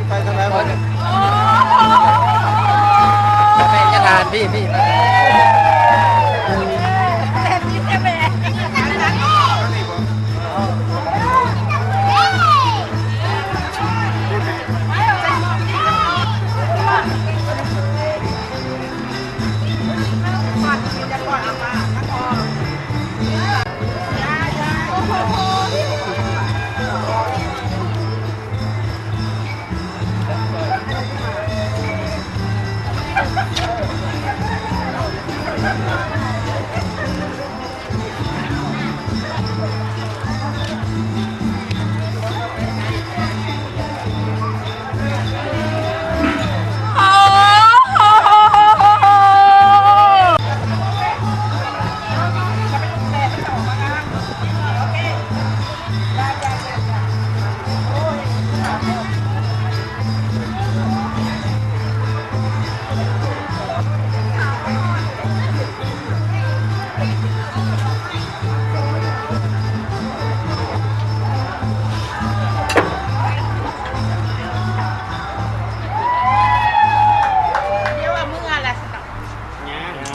ໄປທາງໃດບໍ່? ແມ່ນຍາທານ ພີ່ ພີ່.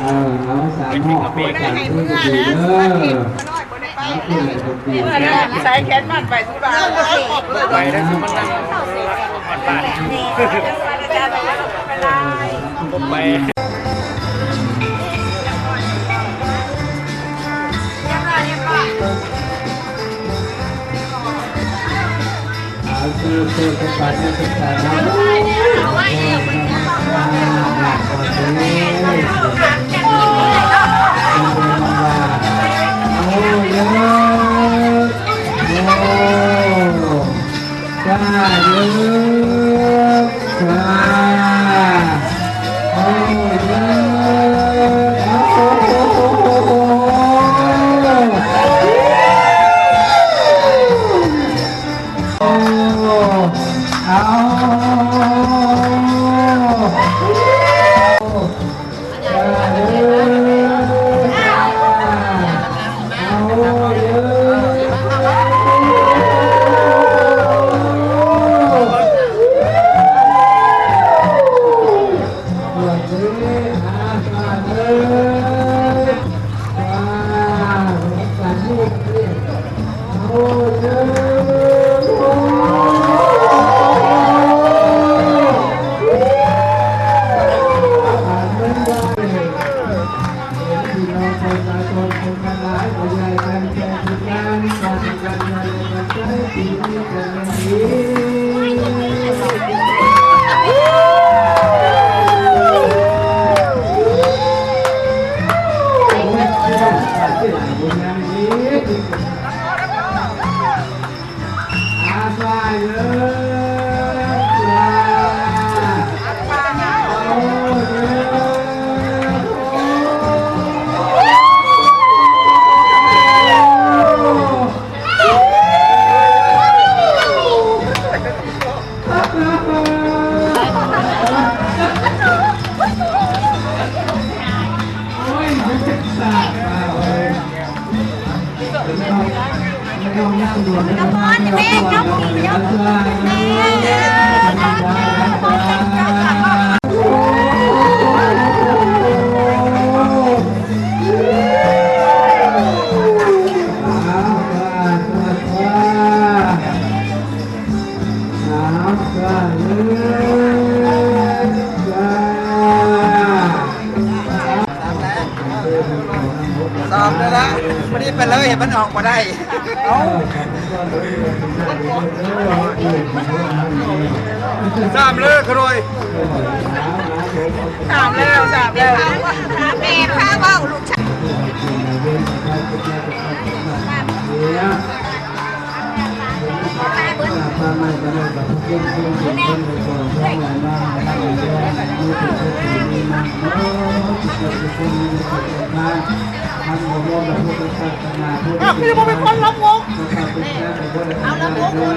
ເອີ ເອົາສາມຮອບພ້ອມກັນເດີ ເດີ. ໃສ່ແຂນມັດໄປທຸລາໄປເດີ ໄປ ເອົາ ເຊີນ ເຊີນ ສະບາຍດີ ສະບາຍດີ ໂອ້ ເລີດ ໂອ້ ສາທຸ ສາ ໂອ້ ເລີດ ໂອ້ ເອົາ ພີ່ນ້ອງປະຊາຊົນຄົນທັງຫຼາຍ ຜູ້ໃຫຍ່ແຟນເພງທຸກທ່ານ ຂໍໃຫ້ກັນໃນກຳລັງໃຈທີ່ມີແຕ່ແມ່ນດີ ອາສາຍເອີຍ ລາ ເອົາເດີ ໂອ້ ອາ ມັນອອກບໍ່ໄດ້. ເອົ້າ ສາມເລີຂະໂດຍ ສາມແລ້ວ ສາມແລ້ວ ແມ່ພາເວົ້າລູກຊາຍ. ອ້າວ ຄືບໍ່ເປັນຄົນລຳວົງ ເອົາລຳວົງ ໂອ້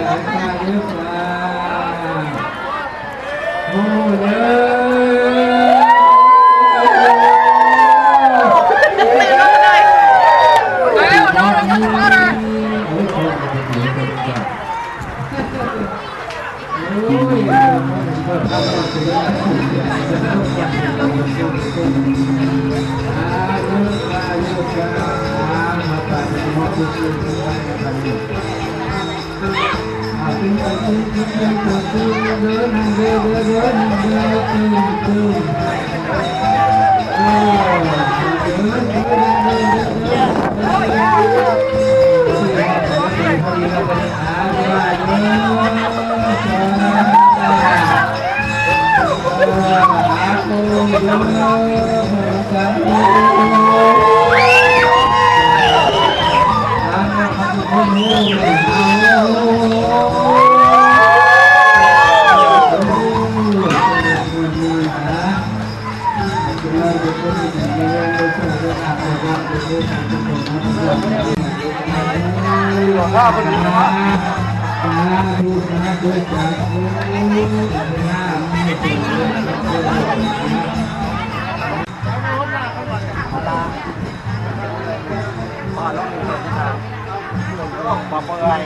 ຍ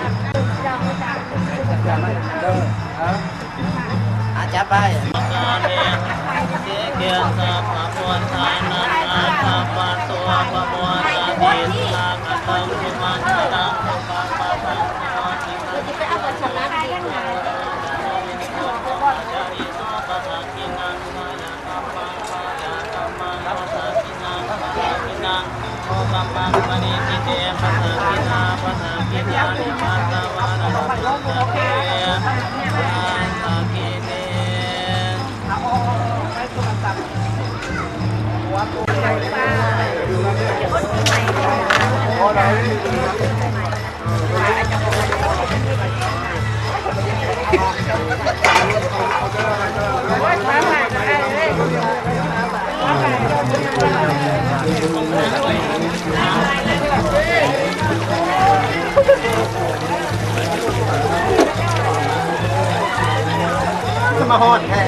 ເດີ ອາ ຈັບໄປ. ມາຮອດແທ້.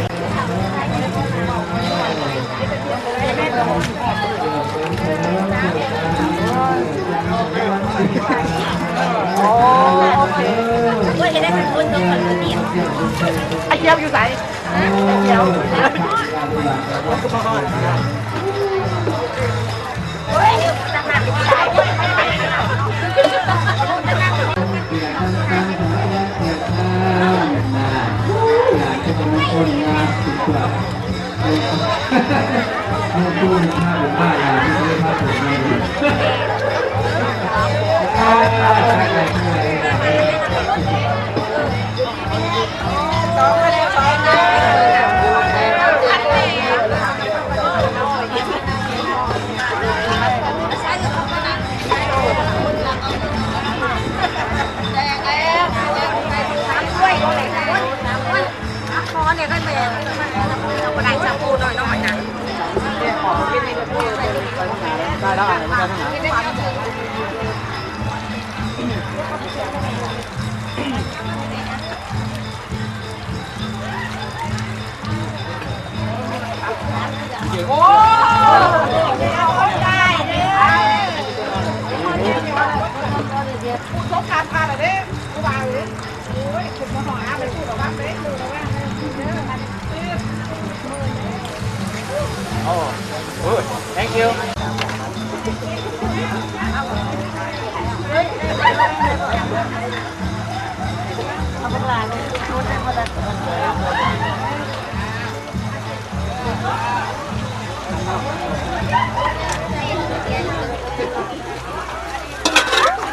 ໄອ້ຂຽວຢູ່ໃສ? ໄອ້ຂຽວ. Oh, good. Thank you. ເ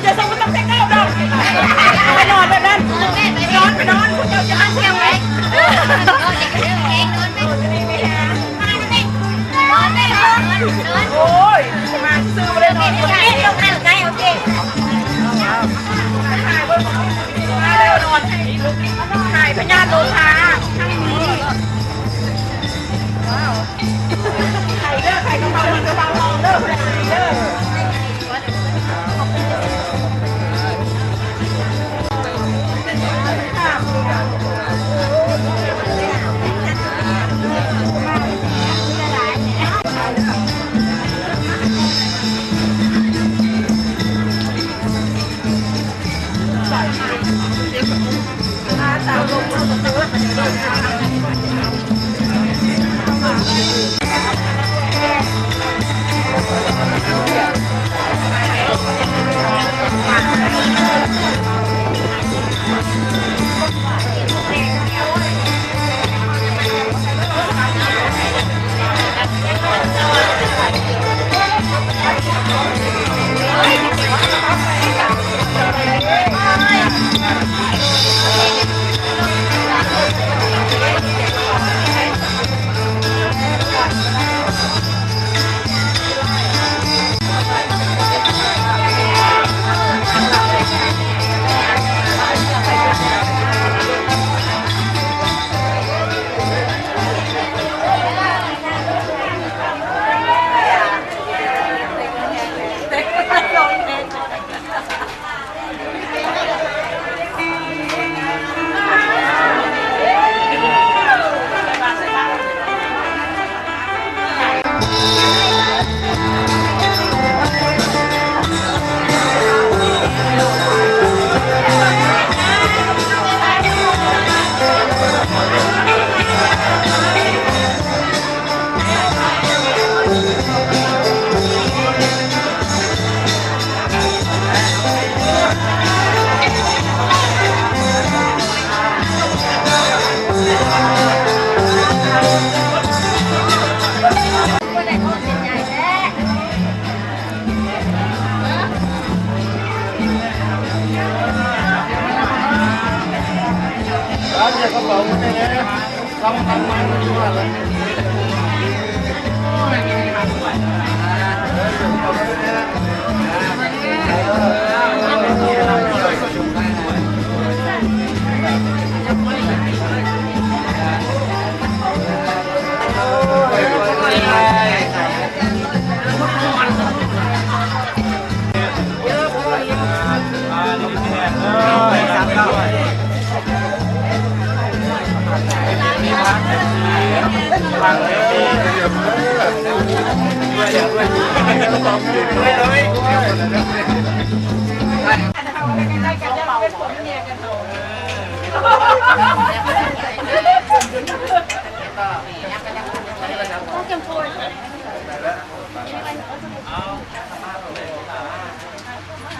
ນຈະສົ່ງໄປຕັ້ງແຕ່ເກົ້າດອກ ໄປນອນແບບນັ້ນ ນອນ ໄປນອນ ພວກເຈົ້າຈະມາທ່ຽວໄວ້ ໂອ້ຍ ມາຊື່ບໍ່ໄດ້ນອນ ໂອເຄ ລົງນັ້ນໄກ ໂອເຄ ຖ່າຍເບິ່ງ ມາແລ້ວນອນ ຖ່າຍພະຍາດໂລຄາ ໄປເດີ ໄປກະເປົາເງິນກະເປົາທອງເດີ ໄປເດີ.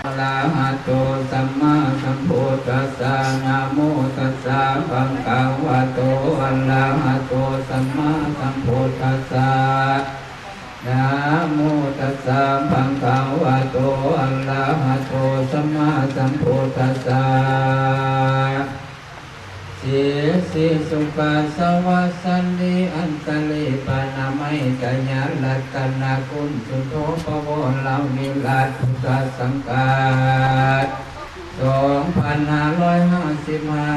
ອະລະຫະໂຕ ສຳມາສຳພຸດທັດສະ ນະໂມຕັດສະ ພະຄະວະໂຕ ອະລະຫະໂຕ ສຳມາສຳພຸດທັດສະ ນະໂມຕັດສະ ພະຄະວະໂຕ ອະລະຫະໂຕ ສຳມາສຳພຸດທັດສະ ສິ ສິ ສຸຂະ ສະວະ ສັນຕິ ອັນຕະລິ ປານະໄມ ກະຍາ ລັດຕະນະຄຸນ ສຸນໂທ ປະວໍລະ ວິລັດ ພຸດທະສັງຄາດ ສອງພັນຫ້າຮ້ອຍຫ້າສິບຫ້າ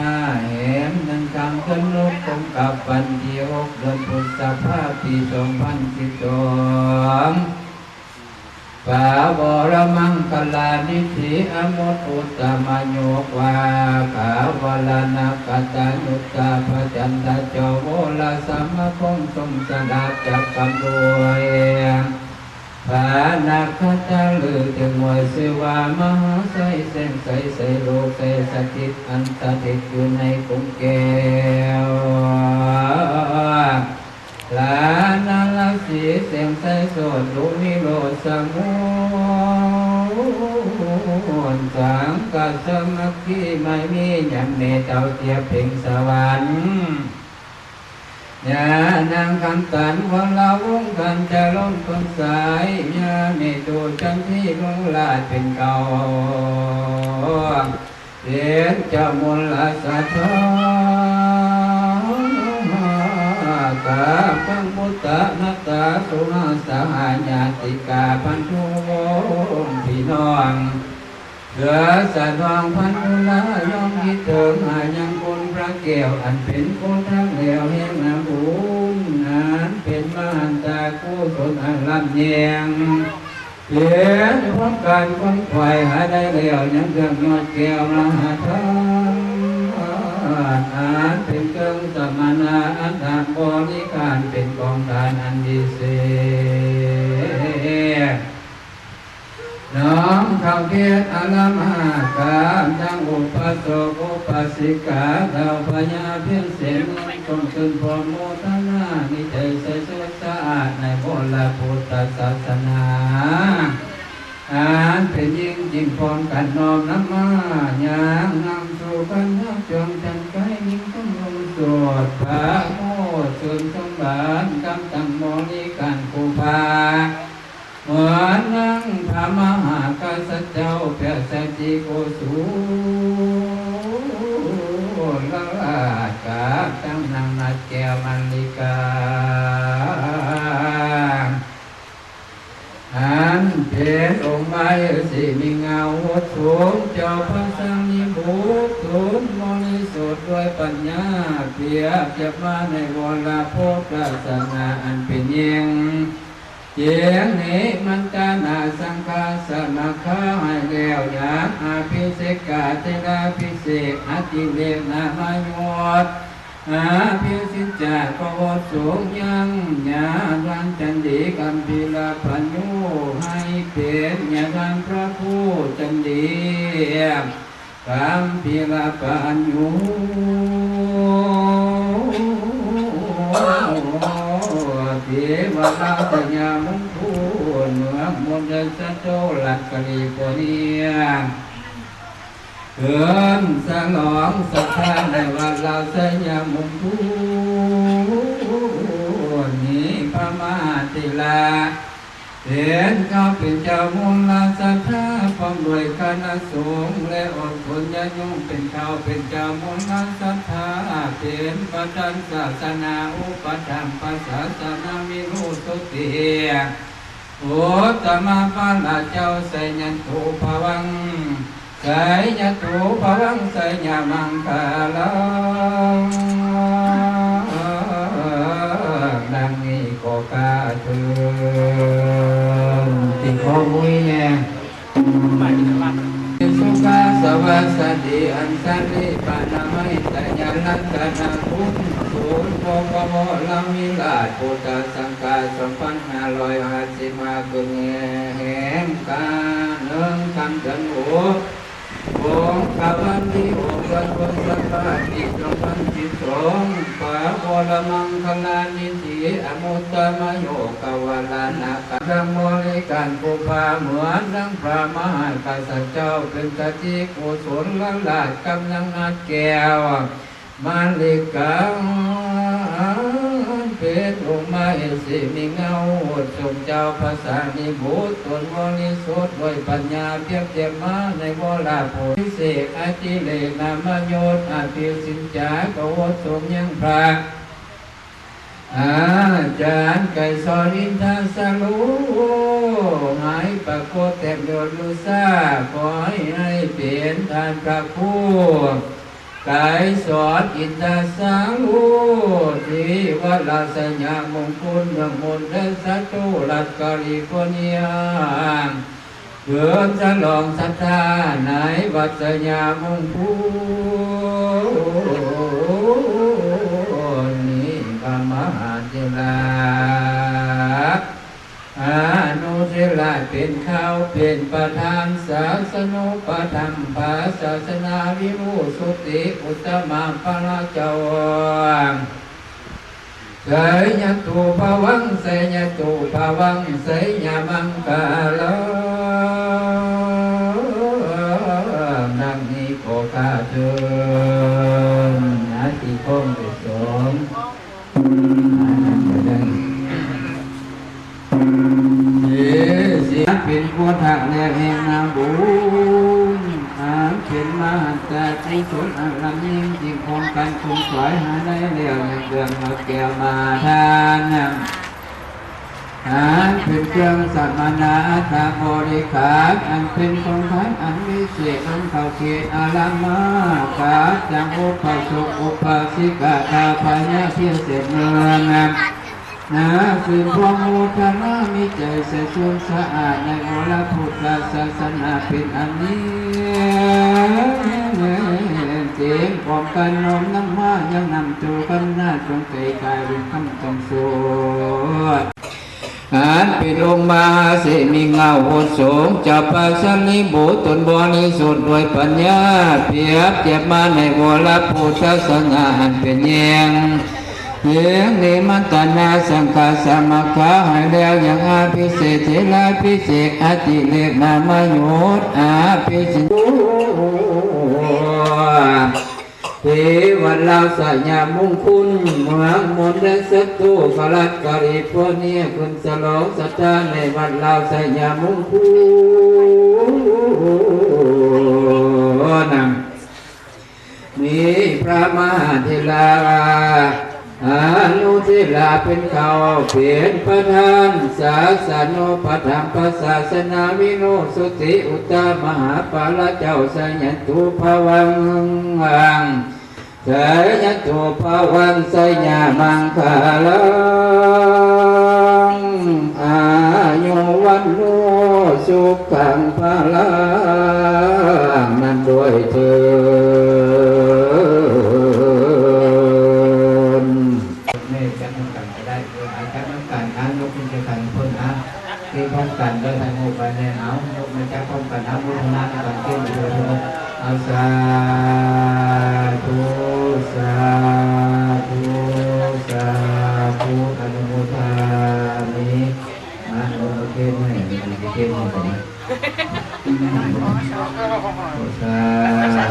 ແຮມໜຶ່ງຄ່ຳເດືອນຫົກ ກົງກັບວັນທີຫົກ ເດືອນພຶດສະພາ ປີສອງພັນສິບສອງ ປະວໍລະມັງຄະລານິທິ ອະມຸດອຸດຕະມະໂຍກວາ ກາວະລະນະກະຕະຍຸດຕາ ພະຈັນທະເຈົ້າໂວລະສະມະຄົງ ຊົງສະດາບຈັກກຳລວຍ ພະນະຄະຕະລື ເຖິງວ່າຊື່ວ່າມະຫາໄຊ ແສງໄຊ ໄຊໂລກ ໄຊສະຖິດ ອັນສະຖິດຢູ່ໃນກົງແກ້ວ ລານາລາສີ ແສງໄຊໂສດລຸນິໂລດສະຫງວນ ສັງຄະສາມັກຄີ ໄມມີຍາມແມ່ເຖົ້າຕຽບເພັງສະຫວັນ ຍານາງຄຳຕັນ ວະລະວົງ ກັນຈະລົງຕົ້ນສາຍ ຍາເມໂຕຈັນທີ ລຸງລາດເປັນເກົ່າ ເປັນເຈົ້າມົນລາຊາທາ ກາບທັງພຸດທະນາຕາ ສຸລາສະຫາຍ ຍາຕິກາພັນທຸວົງພີ່ນ້ອງ ເພື່ອສະໜອງພັນທຸລາ ຍອມຄິດເຖິງຫາຍັງຄຸນພະແກ້ວ ອັນເປັນຜູ້ທັກແລ້ວແຫ່ງນຳບຸນ ອັນເປັນມະຫັນຕາກຸສົນອັນລຳແຍງ ເປັນຄວາມການຂວນຂວາຍຫາໄດ້ແລ້ວ ຍັງເຄື່ອງຍອດແກ້ວມະຫາທານ ອັນເປັນເຄື່ອງສະມະນາ ອັນທານບໍລິການ ເປັນກອງທານອັນວິເສດ ນ້ອມເຂົ້າເຂດອາລາມຫາກາມ ທັງອຸປາສົກອຸປາສິກາ ເຫຼົ່າພະຍາພຽງເສນ ຊົມຊື່ນພ້ອມໂມທະນາ ມີໃຈໃສສະອາດໃນໂບລາພຸດທະສາສະໜາ ອັນເປັນຍິ່ງຈິງພ້ອມກັນນ້ອມນຳມາ ຍ່າງນຳສູ່ກັນຍາກຈອນຈັນໄກ ຍິ່ງຄຳລົງໂສດ ພະໂມດຊື່ນສົມບານ ກຳຕັ້ງບໍລິການຄູ່ພາ ເໝືອນດັ່ງພະມະຫາກະສັດເຈົ້າ ພະສັນຕິໂກສົລະລາດ ກັບທັງນາງນາດແກ້ວມະລິກາ ອັນເປັນອົງມະເຫສີມີເງົາຫົດສູງ ເຈົ້າພະສັງນິບຸດ ສູນບໍລິສຸດດ້ວຍປັນຍາ ປຽບທຽບມາໃນວໍລະພຸດທະສາສະໜາ ອັນເປັນຍິ່ງ ເຈງນິມັນຕານາສັງຄາສະມາຄາໃຫ້ແລ້ວ ຢາກອະພິເສກກາເທລາພິເສກ ອະຕິເລກນາມາຍຸດ ອະພິສິດຈາກະວົດສູງຍັງ ຍາດວນຈັນດີກຳພີລະປັນຍູ ໃຫ້ເປັນຍາດວນພະຄູຈັນດີ ກຳພີລະປັນຍູ ເທວະລາຊະຍາມຸງຄຸນ ເມືອງມົນເດີ ສະໂຕລັດ ກາລີຟໍເນຍ ເພິ່ນສະຫຼອງສັດທາໃນວັດລາຊະຍາມຸງຄຸນ ມີພະມະຫາເຖລະ ເປັນເຈົ້າ ເປັນເຈົ້າມູນລະສັດທາ ພ້ອມດ້ວຍຄະນະສົງ ແລະ ອອກຕົນຍາດໂຍມ ເປັນເຈົ້າ ເປັນເຈົ້າມູນລະສັດທາ ເປັນປະທານສາສະໜາ ອຸປະຖຳພະສາສະໜາ ວິໂຣສຸຕິ ອຸດຕະມະພະລະເຈົ້າ ໄຊຍະຕຸພະວັງ ໄຊຍະຕຸພະວັງ ໄຊຍະມັງຄະລັງ ດັ່ງນີ້ກໍກາເທີນ ຕິຂໍມຸຍແດ່ ສຸຂາສະຫວັດສະດີ ອັນສັນຕິປະນາໄມ ໄຊຍະລັດຕະນະຄຸນ ສູນ ໂພຄະວະລະວິລາດ ພຸດທະສັງຄະ ສອງພັນຫ້າຮ້ອຍຫ້າສິບຫ້າ ຂຶ້ນແຮມກາ ໜຶ່ງຄ່ຳເດືອນຫົກ ກົງກະວັນທີຫົກ ເດືອນພຶດສະພາ ປີສອງພັນສິບສອງ ປະວະລະມັງຄະລານິທິ ອະມຸດຕະມະໂຍກະວາລານະກະ ດັ່ງບໍລິການຜູ້ພາ ເໝືອນດັ່ງພະມະຫາກະສັດເຈົ້າ ເປັນສະຖິດກຸສົນລະລາດ ກຳຍັງນັດແກ້ວ ມາລິກາ ເປັນອົງມະເຫສີມີເງົາໂຫດສົງເຈົ້າພະສາລີບຸດ ຕົນບໍລິສຸດດ້ວຍປັນຍາ ປຽບທຽບມາໃນວອລະໂພທິເສກ ອະຕິເລກນາມະຍົດ ອະພິສິນຈາກະໂຫດສົງຍັງພະ ອາຈານໄກສອນ ອິນທະສະໂລ ໃຫ້ປາກົດແຕ້ມຍົດລູຊາ ຂໍໃຫ້ເປັນທ່ານພະຄູ ໄກສອນ ອິນທະສາໂລ ທີ່ວັດລາຊະຍະມຸງຄຸນ ເມືອງມົນເດສະໂຕ ລັດກາລີຟໍເນຍ ເຫຼີມສະຫຼອງສັດທາໃນວັດຊະຍະມຸງຄຸນ ນີ້ພະມະຫາເຖລະ ອານຸເຖລະເປັນຂ່າວ ເປັນປະທານສາສະນູປະຖຳພະສາສະໜາ ວິໂຣສຸຕິ ອຸດຕະມະພະລະເຈົ້າ ໄຊຍະຕຸພະວັງ ໄຊຍະຕຸພະວັງ ໄຊຍະມັງຄະລັງ ດັ່ງນີ້ກໍກາເທີນ ອາທິຄົງເປັນສອງ ເອ ສິເປັນພຸດທະແລະແຫ່ງນາບຸນ ອັນເປັນມະຫັນຕະກຸສົນອັນລຳຍິ່ງ ທີ່ພ້ອມກັນຄົນສວຍຫາໄດ້ແລ້ວ ຍັງເຄື່ອງນອດແກ້ວມະຫາທານ ອັນເປັນເຄື່ອງສະມະນາອັດຖະບໍລິຂານ ອັນເປັນຂອງທານອັນວິເສດ ອັນເຂົ້າເຂດອາລາມາ ກັບຈັງອຸບາສົກອຸບາສິກາ ຂ້າພະຍາພິເສດເມືອງ ນາ ຊື່ພ້ອມໂມທະນາ ມີໃຈໃສຊື່ນສະອາດ ໃນວອລະພຸດທະສາສະໜາເປັນອັນຍິ່ງ ເຕັມພ້ອມກັນນ້ອມນຳມາ ຍັງນຳໂຕກຳນາດ ຈົ່ງໄກກາຍເປັນຄຳຕ້ອງສວດ ອັນເປັນອົງມະຫາເສນມີເງົາໂຫດສົງ ເຈົ້າພະສາລີບຸດຕົນບໍລິສຸດດ້ວຍປັນຍາ ປຽບທຽບມາໃນວອລະພຸດທະສາສະໜາ ອັນເປັນແຍງ ເພງນິມັດຕະນາສັງຄະສະມະຄາ ໃຫ້ແລ້ວຍັງອະພິເສກເຖລາພິເສກ ອະຕິເລກນາມະຍຸດ ອະພິສິນ ເທວະລາຊະຍະມຸງຄຸນ ເມືອງມົນເດສະໂຕ ລັດກາລີຟໍເນຍ ຂຶ້ນສະຫຼອງສັດທາໃນວັດລາຊະຍະມຸງຄຸນ ມີພະມະຫາເຖລາ ອານຸເຖລາເປັນເຂົາ ເປັນປະທານສາສະນູປະຖຳພະສາສະໜາ ວິໂຣສຸຕິ ອຸດຕະມະຫາພະລະເຈົ້າ ໄຊຍະຕຸພະວັງ ໄຊຍະຕຸພະວັງ ໄຊຍະມັງຄະລັງ ອາຍຸວັນໂນ ສຸຂັງພະລັງ ນຳດ້ວຍເທີ້ນ. ແມ່ນ ຈັບນຳກັນກໍໄດ້ ເອີ ຈັບນຳກັນ ນະ ຍົກມືໃຫ້ກັນເພິ່ນນະ ເຮັດພ້ອມກັນເດີ ຖ່າຍຮູບໄວ້ແນ່ ເອົາ ຍົກມືຈັບພ້ອມກັນ ອະນຸໂມທະນານຳກັນ ເຕັ້ນໄປເດີ ເອົາ ສາທຸ ສາທຸ ສາທຸ ອະນຸໂມທາມິ ມາ ເອົາ ເຕັ້ນໃຫ້ ເຕັ້ນໃຫ້ກັນ ສາທຸ ສາ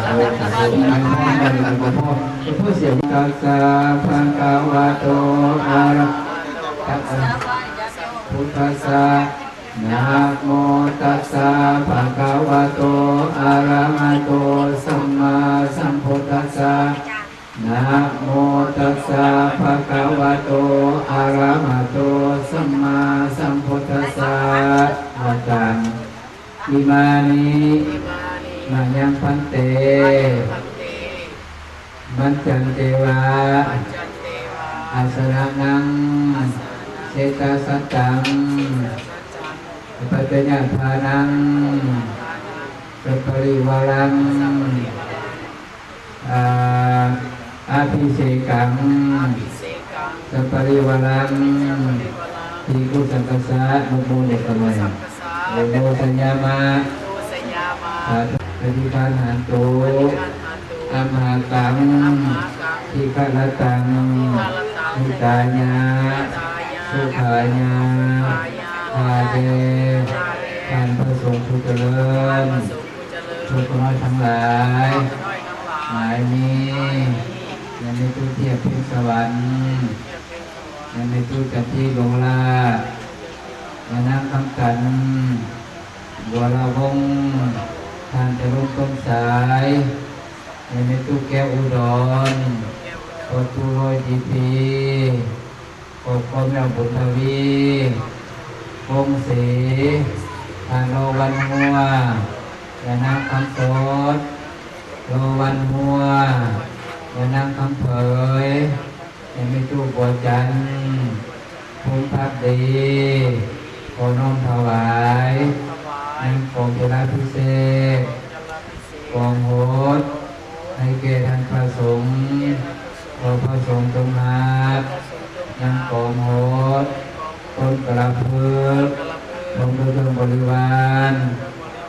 ທຸ ໃຫ້ພ້ອມກັນ ໃຫ້ພ້ອມກັນ ເພື່ອສຽງ ຕັດສະ ພະຄະວະໂຕ ອະລະ ຕັດສະ ພຸດທັດສະ นะโมตัสสะ ภะคะวะโต อะระหะโต สัมมาสัมพุทธัสสะ นะโมตัสสะ ภะคะวะโต อะระหะโต สัมมาสัมพุทธัสสะ ว่าจั่ง อิมานิ มะยัง ภันเต มัจจันเตวะ อาสนะนัง เสตาสัตตัง ปัจจยทานัง สัปปะริวารัง อา อาภิเสกัง สัปปะริวารัง ภิกขุสังฆัสสะ โม โม เดกะเม โม โม สะยามะ สาธุ ปฏิฆาหันตุ อัมหากัง ทิฆะระตัง หิตายะ สุขายะ ข้าแต่ ท่านพระสงฆ์ผู้เจริญ พวกข้าน้อยทั้งหลาย หมายนี้ ยังมีผู้เทียบเพ็ญสวรรค์ ยังมีผู้จันทีหลวงลาด ยานางคำจันทร์ บัวละวงศ์ ท่านจรุงต้นสาย ยังมีผู้แก้วอุดร พ่อตู้ร้อยดีพี ครอบครัวแม่บุญทวี วงศ์ศรี ท่านโลวันหัว ยานางคำสด โลวันหัว ยานางคำเผย ยามิจุบัวจันทร์ พงษ์ภักดี ขอน้อมถวาย น้ำของจลาภิเษก กองโหต ให้แก่ท่านพระสงฆ์ ขอพระสงฆ์จงรับ ยังกองโหต ต้นกระพฤกษ์ พร้อมด้วยเครื่องบริวาร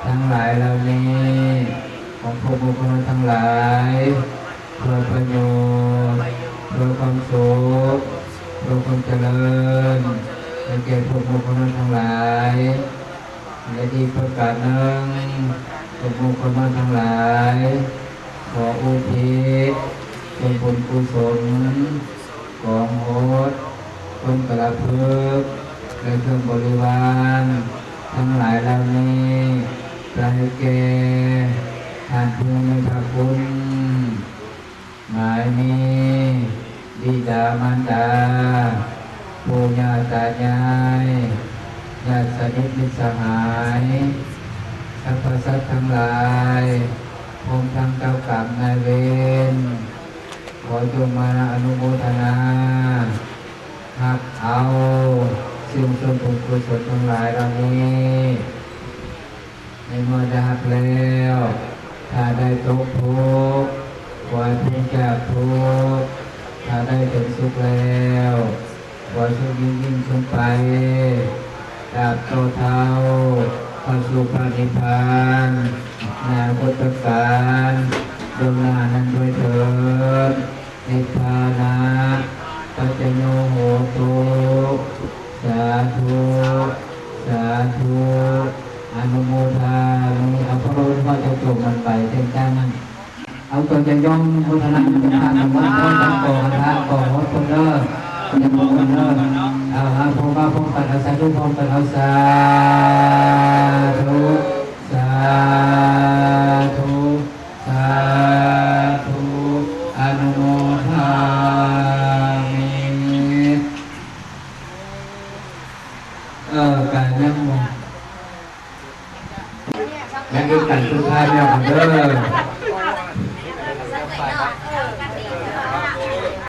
ทั้งหลายเหล่านี้ ของพวกบุคคลทั้งหลาย เพื่อประโยชน์ เพื่อความสุข เพื่อความเจริญ ให้แก่พวกบุคคลทั้งหลาย และอีกประการหนึ่ง พวกบุคคลทั้งหลาย ขออุทิศส่วนบุญกุศล กองโหต ต้นกระพฤกษ์ และเครื่องบริวารทั้งหลายเหล่านี้ จะให้แก่ท่านผู้มีพระคุณ หมายมี บิดามารดา ปู่ย่าตายาย ญาติสนิทมิตรสหาย สรรพสัตว์ทั้งหลาย พร้อมทั้งเจ้ากรรมนายเวร ขอจงมาอนุโมทนา รับเอาซึ่งส่วนบุญกุศลทั้งหลายเหล่านี้ ในเมื่อได้รับแล้ว ถ้าได้ตกทุกข์ ขอให้พ้นจากทุกข์ ถ้าได้ถึงสุขแล้ว ขอให้สุขยิ่งๆขึ้นไป ตราบเท่าเท่า เข้าสู่พระนิพพาน ในอนาคตกาล เบื้องหน้านั้นด้วยเถิด นิพพานะ ปัจจโย โหตุ สาธุ สาธุ อนุโมทามิ เอาพระพุทธเจ้าจงมันไปเต็มใจนั่น เอาตัวจะย่องโมทนาบุญทานวัดพระตังก่อคาถาก่อฮดคนเด้อ จะมงคลเด้อ เอาหาพร้อมมาพร้อมกัน เอาสาธุพร้อมกัน เอาสาธุ สาธุ สาธุ อนุโมทามิ เออ กายังบ่ ยังคือกันสุดท้ายแล้วเด้อ